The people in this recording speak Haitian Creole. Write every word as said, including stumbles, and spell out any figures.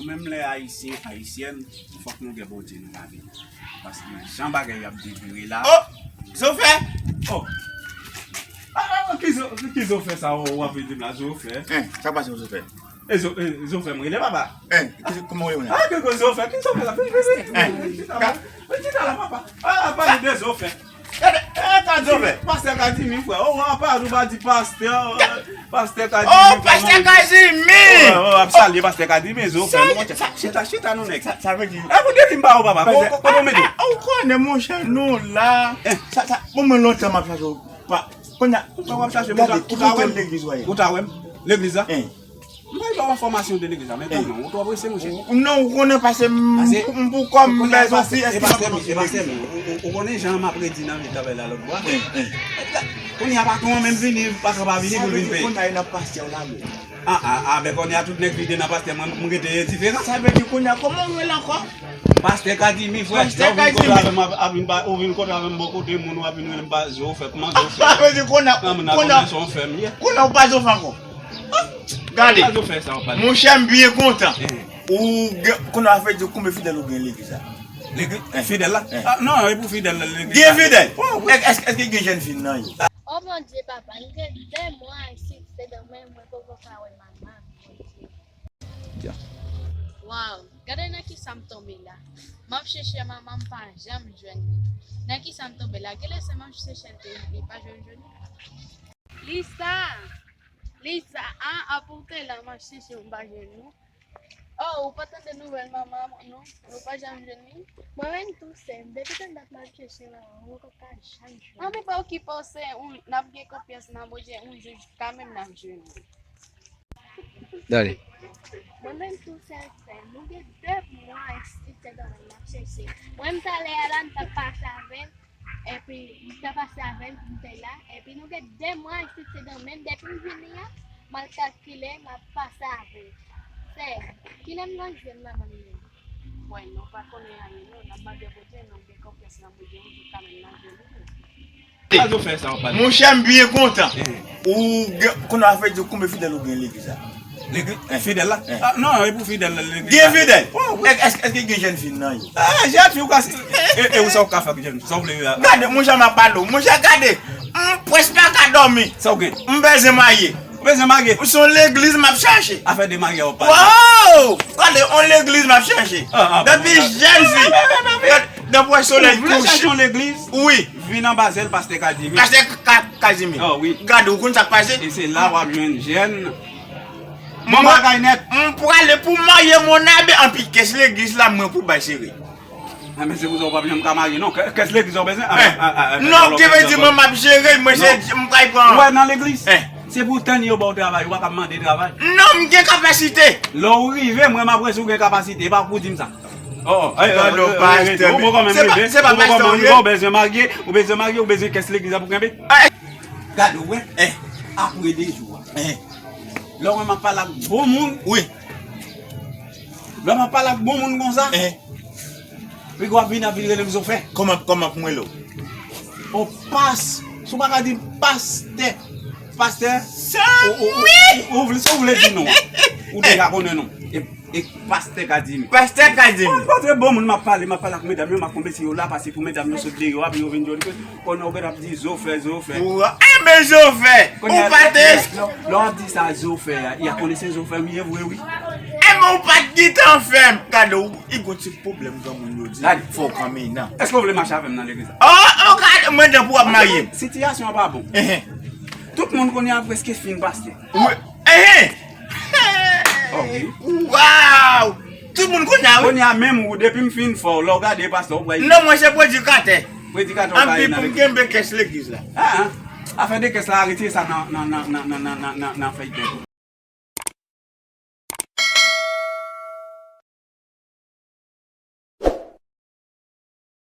Menm lè Ayisyen, Ayisyèn, fòk nou gen Bondye nan lavi nou. Paske jan bagay ap devire la. Oh! Zofè! Oh! Ah, ah, ki zo-, ki Zofè sa w ap di m la, Zofè? Hein, sa pase, Zofè? E zo-, e Zofè m rele, papa. Hein, ki, kòman w rele? Ah, ki, ki Zofè? Ki Zofè sa? Vin, vin, vin, vin, vin, vin, chita la. Vin, chita la, papa. Ah, pale de Zofè. Gade, eh, Kadimi, pastè Kadimi, frè. Oh, apa nou pa di pastè, eh, pastè Kadimi. Oh, pastè Kadimi. Oh, oh, ap salye pastè Kadimi, zo frè. Chita, chita, chita, non, nèg. Sa, sa vle di. Eh, pou de li m ba ou, papa. Ko, ko, kote w mete? Ah, ou konnen, monchè, nou la. Eh. Sa, sa, bon, mwen lontan m ap chache w. Pa, kounye a, ou ap chache, gade, ou ta wè m? Legliz ou ye? Ou ta wè m? Legliz la? Eh. M pa ba w enfòmasyon de legliz la, men konnen, ou twò prese, monchè. Non, ou konnen pase m, m pou kò m bezwen fi, èske m ap... E pastè m, ou, ou konnen jan m ap redi nan vi travay la lòt bò. Kounye a patwon an menm vini, patwon pa vini pou l vin peye. Sa vle di kounye a e nan pastè w la, bro. Ah, ah, ah, ben kounye a tout nèg vide nan pastè, mwen, m rete diferan. Sa vle di kounye a, kòman w rele ankò? Pastè Kadimi, frè. Pastè Kadimi. Ou vin kontre avè m, ap, ap vin ba, ou vin kontre avè m bò kote moun, w ap vin rele m pa zo frè, kòman zo frè? Sa vle di kounye a, kounye a, se yon fè m ye. Kounye a ou pa zo frè ankò. Gade, monchè, m byen kontan. Ou gen, kounye a fè di konbyen fidèl ou gen legliz la? Legliz? Fidèl la? Ah, non, e pou fidèl la, legliz la. Gen fidèl? Èske, èske gen jèn fi nan yo? Oh mon Dieu, papa, m gen de mwa isit, se dòmi mwen poko ka wè manman m, Bondye. Waw, gade nan kisa m tonbe la. M ap chèche manman m, pa janm jwenn li. Nan kisa m tonbe la? Genlè se m ap chèche l tou, li pa janm jwenn li. Lisa! Lisa, ah, apa w te la, m ap chèche w, m pa jwenn ou. Oh, ou pa tande nouvèl manman w, non? Ou pa janm jwenn li? Mwen menm tou, sè m, depi tann dat m ap chèche manman m, mwen poko ka janm jwenn li. Anben, pa okipe w, sè, n ap gen konfyans nan Bondye, yon jou kanmenm n ap jwenn li. Dale. Mwen menm tou, sè m, sè m, nou gen de mwa isit, se dòmi m ap chèche. Mwen, m talè a la, m t ap pase avè l. Epi, m te pase avè l pou m te la. Epi, nou gen de mwa isit, se dòmi m, depi m vini an, m al kalkile, m ap pase avè l. Sè, kilè m nan jwenn manman m menm? Mwen, nou pa konnen anyen, non. N ap mande Bondye, nou gen konfyans nan Bondye, yon jou kanmenm n ap jwenn li. Monchè, m byen kontan. Ou gen, kounye a fè di konbyen fidèl ou gen legliz la? Legliz? Fidèl la? Ah, non, e pou fidèl la, legliz la. Gen fidèl? Èske, èske gen jèn fi nan yo? Ah, jèn fi, ou ka, e, e ou sa ou ka fè ak jèn fi? Sa ou vle la? Gade, monchè, m ap pale w. Monchè, gade, m prèske pa ka dòmi. Sa ou gen? M bezwen marye. Ou bezwen marye? Se yon legliz m ap chèche. Afè de marye w ap pale. Wow! Gade, yon legliz m ap chèche. Depi jèn fi. Gade, depi solèy kouche. Ou vle chèche yon legliz? Wi. Vin anba zèl pastè Kadimi. Pastè Ka-, Kadimi. Ah, wi. Gade, ou konn sa k pase? E se la w ap jwenn jèn. Bon bagay nèt. M prale pou m marye, mon abe, anpi kès legliz la, mwen pou bay sere. Ah, men se pou sa ou p ap janm ka marye, non. Kè-, kès legliz ou bezwen? Ah, ah, ah, ah, non, ki vle di mwen m ap jere, mwen se, m pral pran. Ou wè nan legliz? Se pou tann yo ba w travay, ou pa ka mande travay. Non, m gen kapasite. Lè ou rive, mwen m ap wè si ou gen kapasite, e pa pou di m sa. Oh, oh, eh, eh, non, eh, pastè, ou poko menm rive, se pa pastè ou rive, ou bezwen marye, ou bezwen marye, ou bezwen kès legliz la pou kenbe. Gade, ou wè, apre de jou a, lè ou wè m ap pale ak bon moun, wi. Lè m ap pale ak bon moun konsa, piga w ap vin ap vin rele m Zofè. Kòman, kòman pou mwen lo? O pas, si w pa ka di pastè, pastè, ou, ou, ou, ou, ou vle, si w vle di non, ou deja konnen non. E, e pastè Kadimi. Pastè Kadimi. Mwen rankontre bon moun, m ap pale, m ap pale ak medam yo, m ap konvense yo la, pase pou medam yo sot deyò, apre yo vin jwenn ke konnen ou gentan ap di Zofè, Zofè. Ou, enben Zofè, ou pa te. Lè w ap di sa Zofè a, y a konnen se Zofè m ye vre wi. Enben ou pa t gentan fè m. Gade w, i gon ti pwoblèm granmoun yo di. Gade. Fò w kanmennan. Èske w vle mache avè m nan legliz la? Oh, oh, gade, mwen depi w ap marye m. Sitiyasyon an pa bon. Tout moun kounye a prèske fin pastè. Wi. Ehe! Oh, wi. Waw! Tout moun kounye a, wi. Kounye a menm ou, depi m fin fè w, lè w gade pastè, ou pral. Non, mwen se predikatè. Predikatè ou pral nan legliz. Anpi pou m kenbe kès legliz la. Ah, ah. Afè de kès la, retire sa nan, nan, nan fèy tèt ou.